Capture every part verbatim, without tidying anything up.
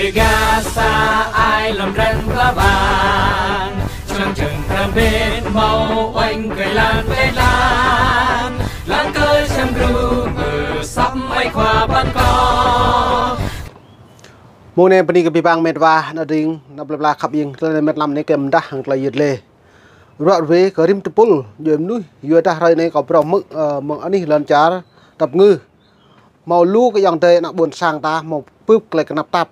Gah sa ai lŏm dran pla bang, čang čang pran bên hmâo oanh kơi lan pê lan, lăng kơi čang gru mơ săp mai khua păn kơ. Mông anai bơni kơ abih bang met wa, ană tring, ană plơi pla khăp ing, tơlơi met lăm anai kơ mdah hăng tơlơi yơt lê. Ruă ruê kơ rĭm tơpul, djuai mơnuih, yua dah hrơi anai kâo phrâo hmư̆, ơ, mơ̆ng anih lŏn čar, tăp ngư. Hmâo lu kơ ayŏng adơi ană ƀôn sang ta, hmâo bưp tơlơi kơnăp tap.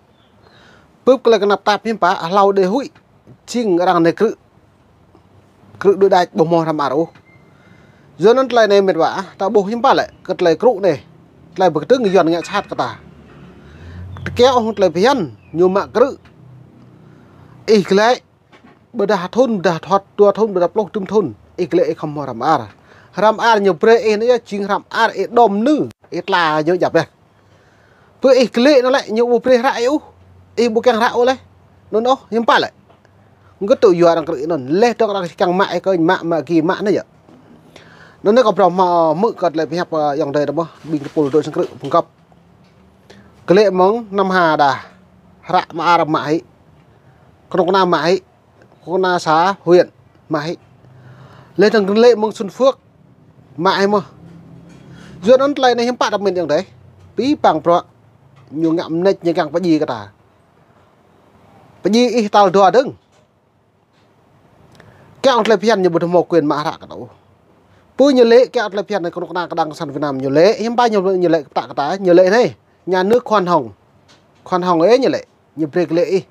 Bưp tơlơi kơnăp tap hiư̆m pă, hlâo đe huĭ, jing arăng anai krư̆. Krư̆ đuaĭ đač ƀu hmâo hrăm ar ôh. Yua anŭn tơlơi anai met wa, ta ƀuh hiư̆m pă lĕ, kơ tơlơi krư̆ anai. Tơlơi pơkơdơ̆ng Yuan ngă sat kơ ta. Tơkĕ ôh tơlơi phiăn, ñu mă krư̆. Ih glaĭ, ƀôdah thŭn, ƀôdah thŏt, dua thŭn, ƀôdah pluh dŭm thŭn. Ih glaĭ ih khŏm hmâo hrăm ar. Hrăm ar ñu brơi ih anai yơh, jing hrăm ar ih đom nư, ih tla ñu djăp yơh. Bơ ih glaĭ anŭn lĕ, ñu ƀu brơi hră ih ôh. Ih ƀu kiăng hră ôh lĕ. Anŭn ôh, hiư̆m pă lĕ. Ngơ̆t tŭ yua arăng krư̆ anŭn. Leh dong arăng kiăng mă ih kơ mă, mă gih mă anai yơh. Anŭn anai kâo phrâo hmâo hmư̆ kơ tơlơi pơhiăp, ơ, ayŏng adơi ta ƀuh, ƀing tơpul dŏ sang krư̆ pơngkăp. Glaĭ mơ̆ng Nam Hà đa. Hră mă ar mă hĭ. Kơnuk kơna mă hĭ. Kơnuk kơna xã huyện mă hĭ. Leh dong glaĭ mơ̆ng Xuân Phước mă hĭ mơ̆n. Yua anŭn tơlơi anai hiư̆m pă ta pơmĭn ayŏng adơi. Abih bang bruă ñu ngă mơneč ñu kiăng pơdjai kơ ta. Pơdjai ih tal dua dơ̆ng. Kiăng tơlơi phiăn ñu ƀu hmâo quyền mă hră kơ ta ôh. Pô ñu lĕ kiăng tơlơi phiăn anai kơnuk kơna kơđang kơsan Việt Nam ñu lĕ, hiư̆m pă ñu, ñu lĕ kơ ta kơ ta, ñu lĕ anai. Nhà nước khoan hồng. Khoan hồng ơi ñu lĕ. Ñu brơi glaĭ ih.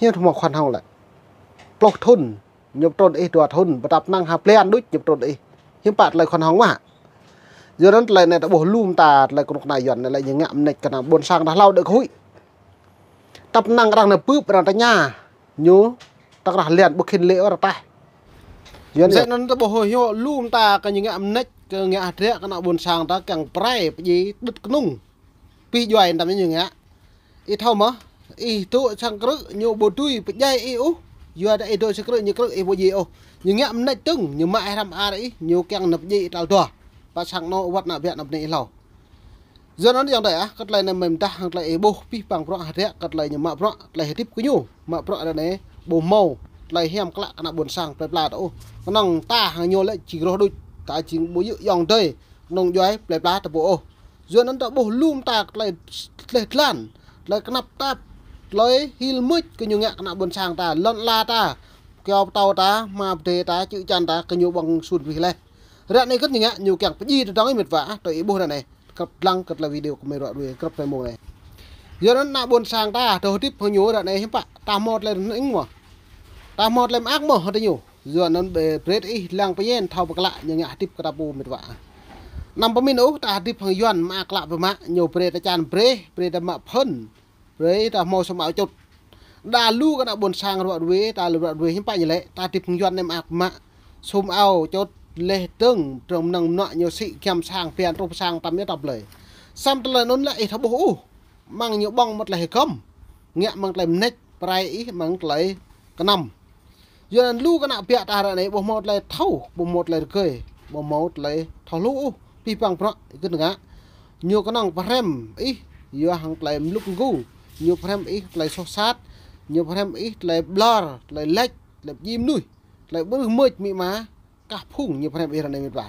Hiư̆m hmâo khoan hồng lĕ. Pluh thŭn, ñu pơtrŭn ih dua thŭn, ƀôdah năng ha blan đôč ñu pơtrŭn ih. Hiư̆m pă tơlơi khoan hồng mơ̆. Yua anŭn tơlơi anai ta ƀuh lu mơta tơlơi kơnuk kơna Yuan anai lĕ ñu ngă mơneč kơ ană ƀôn sang ta hlâo đe huĭ. Tăp năng arăng anai bưp arăng tơña. Ñu, tơkrah lian ƀu khĭn lĕ ôh arăng taih. Yuan mơsĕ anŭn ta ƀuh hyu lu mơta kơ ñu ngă mơneč kơ ngă hơdră kơ ană ƀôn sang ta kiăng pơrai pơdjai đĭt kơnung. Abih djuai anăm ñu ngă. Ih thâo mơ̆, ih dŏ sang krư̆ ñu ƀu dưi pơdjai ih ôh. Yua dah ih dŏ sang krư̆ ñu krư̆ ih ƀu djai ôh. Ñu ngă mơneč dơ̆ng, ñu mă ih hrăm ar ih, ñu kiăng nao pơdjai ih tal dua. Pă sang anŏ wơ̆t ană ƀiă ană bơnai ih hlâo. Yua anŭn ayŏng adơi ah, kơ tơlơi anai mơ̆ mơdah hăng tơlơi ih ƀuh abih bang bruă hơdră kơ tơlơi ñu mă bruă, tơlơi hơdip kơ ñu. Mă bruă ră anai ƀu hmâo tơlơi hiam klă kơ ană ƀôn sang plơi pla ta ôh. Kơnơ̆ng ta hăng ñu lĕ jing rŏh đôč, ta jing ƀu djơ̆ ayŏng adơi, kơnơ̆ng djuai plơi pla ta pô ôh. Yua anŭn ta ƀuh lu mơta tơlơi, tơlơi tlan, tơlơi kơnăp tap, tơlơi hil mưč kơ ñu ngă kơ ană ƀôn sang ta, lŏn ala ta, kyâo pơtâo ta, hma pơdai ta, čư̆ čan ta, kơ ñu ƀơ̆ng sun wih leh. Ră anai kơ ñu ngă, ñu kiăng pơdjai ta dong ih met wa, tơlơi ih ƀuh ră anai. Krăp lăng kơ tơlơi video kơ mơi ruă ruê krăp tơlơi mông anai. Yua anŭn ană ƀôn sang ta, dŏ hơdip hăng ñu ră anai hiư̆m pă, ta hmâo tơlơi rơnŭk mơ̆. Ta hmâo tơlơi mơak mơ̆ hơdră ñu. Yua anŭn ƀĕ brơi ih lăng pơñen thâo pơklă ñu ngă hơdip kơ ta pô met wa. Anăm pơmĭn ôh, ta hơdip hăng Yuan mơak klă pơmă, ñu brơi ta čan brơi, brơi ta mă phŭn. Brơi ta hmâo sum ao čut. Đa lu kơ ană ƀôn sang ruă ruê, ta lu ruă ruê hiư̆m pă ñu lĕ, ta hơdip hăng Yuan anai mơak mă. Sum ao čut leh dơ̆ng, trŏng mơnăng mơnuă ñu sĭ giăm sang phiăn truh sang tăm yơh tăm lơi. Samơ̆ tơlơi anŭn lĕ ih thâo ƀuh ôh. Mơ̆ng ñu ƀơ̆ng mơ̆t leh hơgăm. Ngă mơ̆ng tơlơi mơneč, pơrai ih mơ̆ng tơlơi kơnăm. Yua anŭn lu kơ ană ƀiă ta ră anai ƀu hmâo tơlơi thâo, ƀu hmâo tơlơi rơgơi, ƀu hmâo tơlơi thâo hluh ôh, abih bang bruă gơ̆t ngă. Ñu kơnơ̆ng pơhrăm ih, yua hăng tơlơi mlŭk mgu, ñu pơhrăm ih tơlơi soh sat, ñu pơhrăm ih tơlơi ƀlŏr, tơlơi lĕč, tơlơi pơdjai mơnuih, tơlơi ƀrưh mưč amĭ ama, kah phung ñu pơhrăm ih ră anai met wa.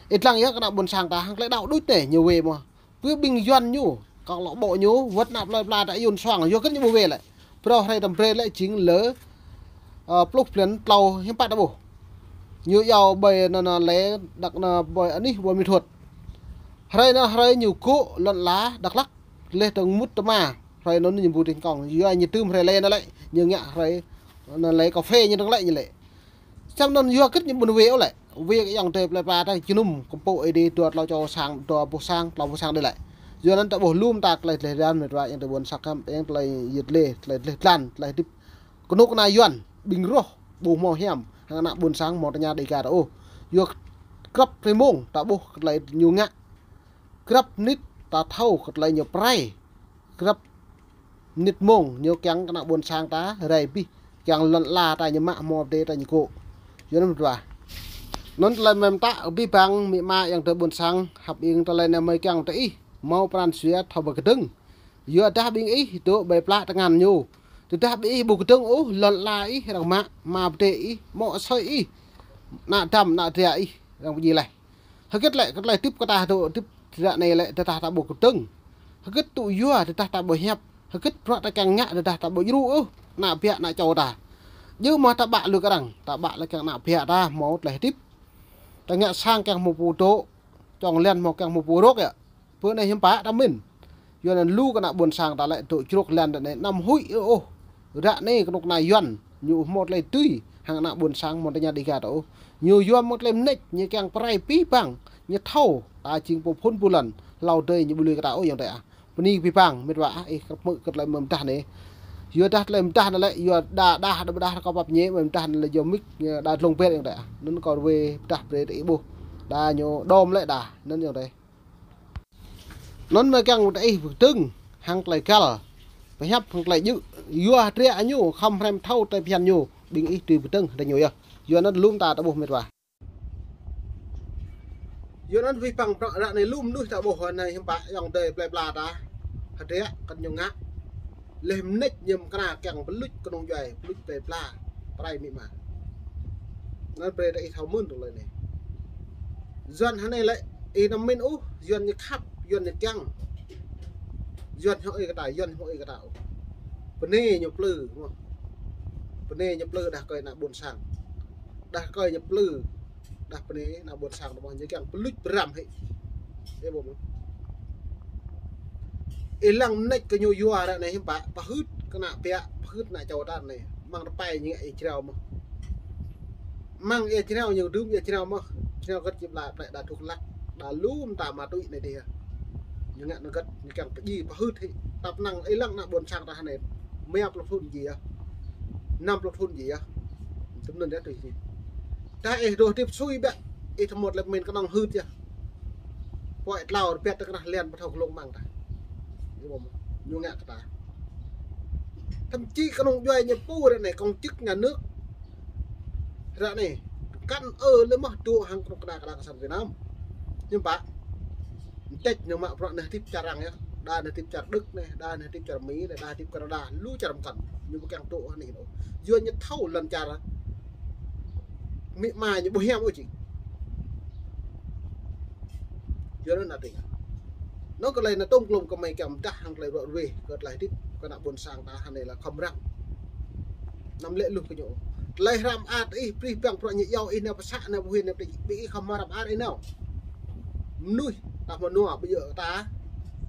Ih lăng yơh kơ ană ƀôn sang ta hăng tơlơi đaŏ đôč anai ñu wai mơ̆. Pơ ƀing Yuan ñu, kơ lŏ ƀô̆ ñu, wơ̆t ană plơi pla ta ayun suang, yua kơ ñu ƀu wai lĕ. Phrâo hrơi tăm brơi lĕ jing lơ, ơ, pluh blan tlâo hiư̆m pă ta ƀuh. Ñu iâu ƀơi anŭn, anŭn lĕ, đăk anŭn ƀơi anih ƀơi Mê Thuột. Hrơi anŭn hrơi ñu gŏ lŏn ala Dak Lak, leh dơ̆ng mŭt tơma, hrơi anŭn ñu ƀu tĭng kông, yua ñu tơm hrơi lĕ anŭn lĕ, ñu ngă hrơi anŭn lĕ cà phê ñu dơ̆ng lĕ ñu lĕ. Samơ̆ anŭn yua kơ ñu ƀu wai ôh lĕ. Wai kơ ayŏng adơi plơi pla ta jơnum kơmpŏk ih dih dua tlâo čô sang, dua boh sang, tlâo boh sang dih lĕ. Yua anŭn ta ƀuh lu mơta tơlơi tơlơi dan met wa ayŏng adơi ƀôn sang khăp, ayŏng tơlơi yơt lê, tơlơi tơlơi tlan, tơlơi hơdip. Kơnuk kơna Yuan, ƀing rŏh, ƀu hmâo hiam, hăng ană ƀôn sang hmâo tơña Dêga ta ôh. Yua krăp tơlơi mông, ta ƀuh tơlơi ñu ngă. Krăp mơnit, ta thâo kơ tơlơi ñu pơrai. Krăp mơnit mông, ñu kiăng kơ ană ƀôn sang ta, rai abih, kiăng lŏn ala ta ñu mă hmâo pơdai ta ñu gŏ. Yua anŭn met wa. Anŭn tơlơi mơ̆ mơtă, abih bang, amĭ ama, ayŏng adơi ƀôn sang, hăp ing tơlơi anai mơi kiăng tơ ih, hmâo pran jua thâo pơkơdơ̆ng. Yua dah ƀing ih dŏ ƀơi pla tơngan ñu. Tơdah ƀing ih ƀu kơdơ̆ng ôh, lŏn ala ih, arăng mă, ama pơdai ih, mŏ asơi ih, ană dăm, ană dra ih, arăng pơjing laih. Hơget lĕ, kơ tơlơi hơdip kơ ta dŏ hơdip ră anai lĕ, tơdah ta ƀu kơdơ̆ng. Hơget tŭ yua, tơdah ta ƀu hiăp. Hơget bruă ta kiăng ngă, tơdah ta ƀu djru ôh ană ƀiă, ană čô ta. Djơ̆ mơ̆ ta ƀă lui kơ arăng, ta ƀă lui kiăng ană ƀiă ta hmâo tơlơi hơdip. Ta ngă sang kiăng hmâo pô dŏ, čong lan hmâo kiăng hmâo pô rŏk yơh. Bơ anai hiư̆m pă ta mĭn. Yua anŭn lu kơ ană ƀôn sang ta lĕ dŏ črŏk lan ră anai anăm huĭ ôh. Ră anai kơnuk kơna Yuan, ñu hmâo tơlơi tui hăng ană ƀôn sang mơ̆ng tơña Dega ta ôh. Ñu yua mơ̆ng tơlơi mơneč, ñu kiăng pơrai abih bang, ñu thâo ta jing pô phŭn pô lŏn, hlâo adih ñu ƀu lui kơ ta ôh ayŏng adơi ah. Bơni abih bang, met wa ah, ih krăp hmư̆ kơ tơlơi mơ̆ mơdah anai. Yua dah tơlơi mơdah anai lĕ, yua đa đa đa đa kâo pap ñe, mơ̆ mơdah anai lĕ yua mik, đa dlông ƀĕt ayŏng adơi ah. Anŭn kâo ruai pơdah brơi tơ ih ƀuh. Đa ñu đom lĕ đa, anŭn ayŏng adơi. Anŭn mơ̆ kiăng ta ih pơkơdơ̆ng hăng tơlơi găl, pơhiăp hăng tơlơi djơ̆, yua hơdră ñu khŏm hrăm thâo tơlơi phiăn ñu, ƀing ih tui pơkơdơ̆ng hăng tơlơi ñu yơh. Yua anŭn lŏm ta ta ƀuh met wa. Yua anŭn abih bang bruă ră anai lŏm mơnuih ta ƀuh anai hiư̆m pă ayŏng adơi plơi pla ta. Hơdră kơ ñu ngă. Leh mơneč ñu mơkra kiăng pơluč kơnung djuai, pơluč plơi pla, pơrai amĭ ama. Anŭn brơi ta ih thâo mơ̆n tơlơi anai. Yuan hơnai lĕ, ih anăm mĭn ôh, Yuan ñu khăp, Yuan ñu kiăng. Yuan hmâo ih kơ ta, Yuan hmâo ih kơ ta ôh. Bơnai ñu plư, mơ̆. Bơnai ñu plư đah kơi ană ƀôn sang. Đah kơi ñu plư. Đah bơnai ană ƀôn sang ta mơ̆ ñu kiăng pơluč pơrăm hĭ. Ih ƀuh mơ̆. Ih lăng mơneč kơ ñu yua ră anai hiư̆m pă, pơhưt kơ ană ƀiă, pơhưt ană čô ta anai. Mơ̆ng tơpai ñu ngă ia jrao mơ̆. Mơ̆ng ia jrao ñu đưm ia jrao mơ̆. Jrao gĕt či pla plĕ đa thuh lăk, đa lŏm ta ma tui anai dih. Ñu ngă anŭn gĕt, ñu kiăng pơjing pơhưt hĭ. Tơpă năng ih lăng ană ƀôn sang ta hơnai. Mia pluh thŭn djai yơh. Năm pluh thŭn djai yơh. Tơm anŭn yơh tui hĭ. Dah ih dŏ hơdip sui ƀĕ, ih tơmŏt lĕ mĭn kơnơ̆ng hưt yơh. Pơhiăp tlao rơbat tơ kơnah lan pơthâo glông mơ̆ng ta. Ñu ngă kơ ta. Thậm chí kơnung djuai ñu pô ră anai công chức nhà nước. Ră anai, kăn ơ lĕ mơ̆ dŏ hăng kơnuk kơna kơna kơsan Việt Nam. Hiư̆m pă. Tĕč ñu mă bruă anai hơdip čar arăng yơh. Đa anai hơdip čar Đức anai, đa anai hơdip čar Mi anai, đa hơdip Canada, lu čar mơkăn. Ñu ƀu kiăng dŏ hơnai ôh. Yua ñu thâo lŏn čar. Amĭ ama ñu ƀu hiam ôh či. Yua anŭn ană tring. Anŭn kơ tơlơi anŭn tŏm klŏm kơ mơi kiăng pơdah hăng tơlơi ruă ruê, kơ tơlơi hơdip kơ ană ƀôn sang ta hơnai lĕ khŏm răng. Anăm lĕ luh kơ ñu. Tơlơi hrăm ar ih, brơi bang bruă ñu iâu ih nao pơsă, nao pơhuĭ, nao pơdjai, ƀing ih khŏm hrăm ar ih nao. Mơnuih ta hmâo nua, ƀu djơ̆ ta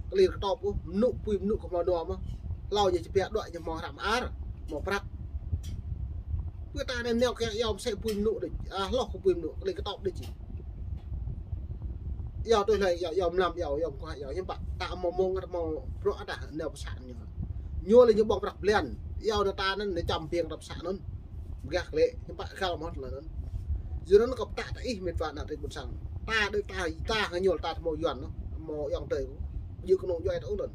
kơlir kơtop ôh, mơnŭ apui mơnŭ khŏm hmâo nua mơ̆. Hlâo ñu či pia đuaĭ ñu hmâo hrăm ar, hmâo prăk. Pơ ta anai nao kiăng iâu mơsĕ apui mơnŭ đôč, a, hloh kơ apui mơnŭ, kơlir kơtop đôč či. Iâu tui hlơi, iâu, iâu mlam, iâu, iâu mơguah, iâu hiư̆m pă. Ta hmâo mông, hmâo bruă ta nao pơsă ñu. Ñu lĕ ñu ƀơ̆ng prăk blan. Iâu anŭn ta anŭn, anŭn čăm piêng ta pơsă anŭn. Mơguah klĕ, hiư̆m pă găl mơ̆ tơlơi anŭn. Yua anŭn kâo pơtă ta ih met wa ană tring ƀôn sang. Ta đơi ta, ta hăng ñu ta hmâo Yuan anŭn. Hmâo ayŏng adơi. Yua kơnung djuai ta ôh anŭn.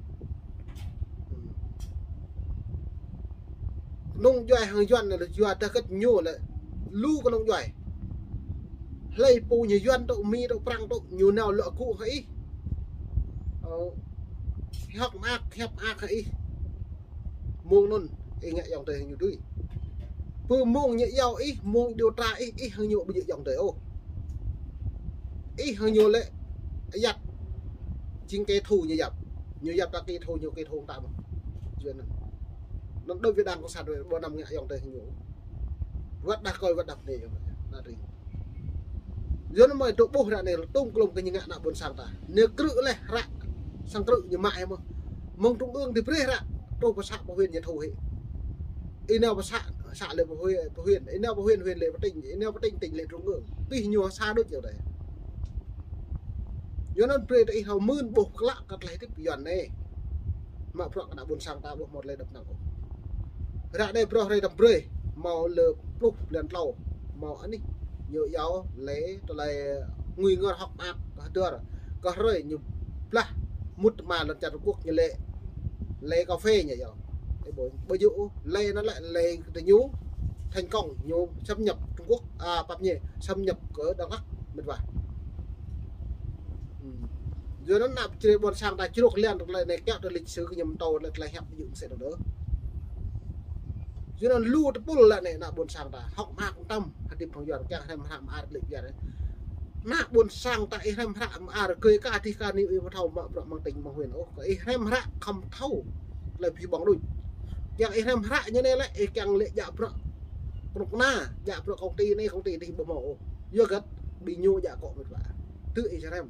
Kơnung djuai hăng Yuan anai lĕ yua dah gĕt ñu lĕ lu kơnung djuai. Hlơi pô ñu Yuan tŭ, Mi tŭ, Prăng tŭ, ñu nao lŏ gŭ hăng ih. Ơ, hiăp mơak, hiăp mơak hăng ih. Mông anŭn, ih ngă ayŏng adơi hăng ñu tui. Pơ mông ñu iâu ih, mông điều tra ih, ih hăng ñu ƀu djơ̆ ayŏng adơi ôh. Ih hăng ñu lĕ ayăt. Jing kẻ thù ñu yap. Ñu yap ta kẻ thù, ñu kẻ thù ta mơ̆. Yua anŭn. Anŭn đối với Đảng Cộng sản rồi, ƀu anăm ngă ayŏng adơi hăng ñu. Wơ̆t đah kơi, wơ̆t đah bơnai ayŏng adơi. Ană tring. Yua anŭn mơi dŏ ƀuh ră anai tŏm klŏm kơ ñu ngă ană ƀôn sang ta. Ñu krư̆ leh hră. Sang krư̆ ñu mă hĭ mơ̆. Mơ̆ng trung ương dih brơi hră. Truh pơ să pơ huyện ñu thâo hĭ. Ih nao pơ să, să lĕ pơ huyện, pơ huyện. Ih nao pơ huyện, huyện lĕ pơ tỉnh. Ih nao pơ tỉnh, tỉnh lĕ trung ương. Pih ñu sa đôč yơh đơi. Yua anŭn brơi ta ih thâo mưn ƀuh klă kơ tơlơi hơdip Yuan anai. Mă bruă kơ ană ƀôn sang ta ƀuh hmâo tơlơi djŏp năng ôh. Ră anai bruă hrơi tơm brơi, hmâo lơ pluh blan tlâo, hmâo anih, ñu iâu lĕ tơlơi ngui ngor hŏk mơak kơ hơdơr, kơ hrơi ñu blah mŭt tơma lŏn čar Trung Quốc ñu lĕ, lĕ cà phê ñu iâu. Ih ƀuh, ƀu djơ̆ ôh, lĕ anŭn lĕ, lĕ kơ ñu thành công, ñu xâm nhập Trung Quốc, a, pap ñe, xâm nhập kơ Đắk Lắk, met wa. Ừm. Yua anŭn ană pơčrê ƀôn sang ta čruk lian tơlơi anai kiăng tơlơi lịch sử kơ ñu mơtô lĕ tơlơi hiăp ƀu djơ̆ mơsĕ dơ̆ng. Yua anŭn lu tơpul lĕ anai ană ƀôn sang ta hŏk mơak mơtam hơdip hăng Yuan kiăng hrăm hră mơar lĕ biar. Ană ƀôn sang ta ih hrăm hră mơar kơi ka adih ka ni ih ƀu thâo mă bruă mơ̆ng tỉnh mơ̆ng huyện ôh. Kơ ih hrăm hră khŏm thâo tơlơi pơhiăp ƀơ̆ng đôč. Kiăng ih hrăm hră ñu anai lĕ ih kiăng lĕ djă bruă kơnuk kơna, djă bruă công ty anai công ty adih ƀu hmâo ôh. Yua hơget? Ƀing ñu djă akŏ mĕt wa. Tơ ih hrăm.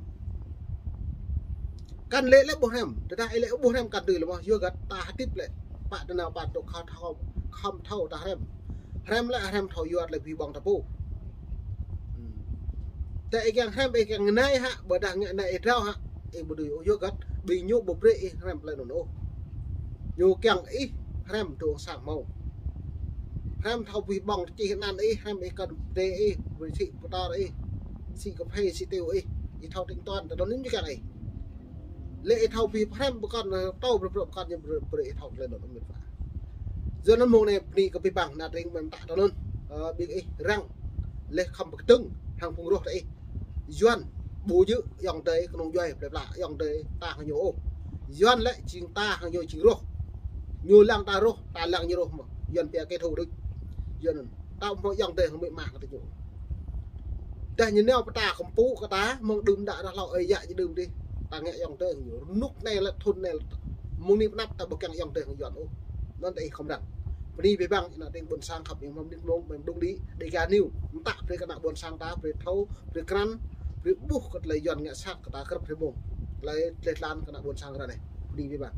Kăn lĕ lĕ ƀu hrăm, tơdah ih lĕ ƀu hrăm kăn tui lĕ mơ̆, yua hơget? Ta hơdip lĕ pă tơnao pă tŏk khŏm thâo, khŏm thâo ta hrăm. Hrăm lĕ hrăm thâo yua tơlơi pơhiăp ƀơ̆ng ta pô. Hmm. Tơ ih kiăng hrăm ih kiăng nai hă, ƀôdah ngă nai ih drao hă, ih ƀu dưi ôh yua hơget? Ƀing ñu ƀu brơi ih hrăm tơlơi anŭn ôh. Ñu kiăng ih hrăm tơ̆ sang hmâo. Hrăm thâo pơhiăp ƀơ̆ng čih anăn ih, hrăm ih kăn pơdai ih, brơi sĭ pơtơr ih, sĭ kơphê, sĭ tiu ih, ih thâo tính toán, tơdơi anŭn ñu kiăng ih. Lĕ ih thâo pơhiăp hrăm pơkŏn, tâo brơi brơi pơkŏn ñu brơi, brơi ih thâo tơlơi anŭn mĕt wa. Yua anŭn mơ̆ng anai bơni kơ abih bang ană tring mơ̆n ta tơlơi anŭn, ơ, ƀing ih răng lĕ khŏm pơkơdơ̆ng hăng phung roh ta ih. Yuan ƀu djơ̆ ayŏng adơi kơnung djuai plơi pla ayŏng adơi ta hăng ñu ôh. Yuan lĕ jing ta hăng ñu jing roh. Ñu lăng ta roh, ta lăng ñu roh mơ̆. Yuan pia kẻ thù đôč. Yuan ta hmâo ayŏng adơi hăng amĭ ama kơ ta ñu. Tơdah ñu nao pơtă kơmpŭ kơ ta, mơ̆ng đưm đă rah hlâo ơi yă ñu đưm dih. Ta ngă ayŏng adơi hăng ñu. Rơnŭk anai lĕ thŭn anai lĕ. Mơ̆ng anai pơ anăp ta ƀu kiăng ayŏng adơi hăng Yuan ôh. Anŭn ta ih khŏm răng. Bơni abih bang, ană tring ƀôn sang khăp yang mơ̆ng nit mông, mơ̆ng đung đĭ, Dega News, mơta brơi kơ ană ƀôn sang ta, brơi thâo, brơi krăn, brơi ƀuh kơ tơlơi Yuan ngă sat kơ ta krăp hrơi mông. Tơlơi, tơlơi tlan kơ ană ƀôn sang ră anai. Bơni abih bang.